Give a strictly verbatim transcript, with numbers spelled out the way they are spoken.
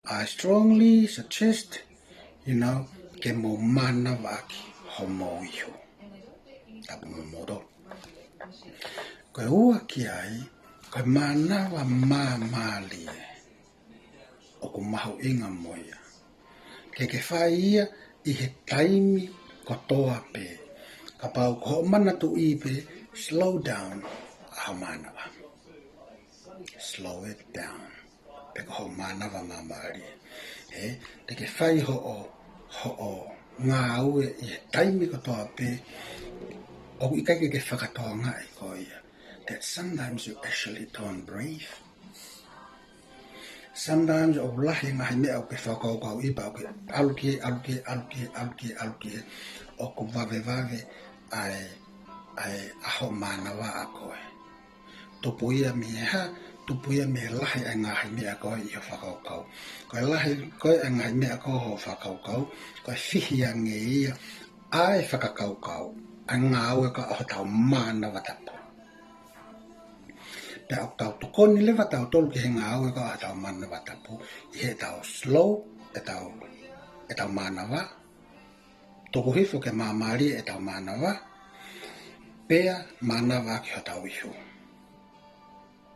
I strongly suggest, you know, ke mou mānavaʻaki homou ihu. Tapu mo moutolu. Ko e ua ki ai, ko e mānava māmālie ʻoku mahuʻinga mo ia. Ke ke fai ia ʻi he taimi kotoa pē. Kapau ko hoʻo manatuʻi pē, slow down ʻa hoʻo mānava. Slow it down. Pe ko hoʻo mānava māmālie. He, te ke fai hoʻo, hoʻo ngāue ʻi he taimi kotoa pē, ʻoku ʻikai ke ke fakatokangaʻi koe ia. That sometimes you actually don't breathe. Sometimes ʻoku lahi e ngaahi meʻa ʻoku ke fakakaukauʻi pea ʻoku ke ʻalu ki ai, ʻalu ki ai, ʻalu ki ai, ʻalu ki ai, ʻalu ki ai. ʻOku vavevave ʻa e, ʻa e, ʻa hoʻo mānava ʻa koe. Tupu ia mei he hā, tupu ia mei he lahi ʻa e ngaahi meʻa ko ē ʻi hoʻo fakakaukau. Ko e lahi ko ē ʻa e ngaahi meʻa ko ē ʻi hoʻo fakakaukau, ko e fihi ange ia ʻa e fakakaukau, ʻa e ngāue ko ē ʻa hotau mānava tapu. Pea ʻoku tau tokoni leva tautolu ki he ngāue ko ē ʻa hotau mānava tapu, ʻi heʻetau slow ʻetau, ʻetau mānava, tuku hifo ke māmālie ʻetau mānava, pea mānavaʻaki hotau ihu.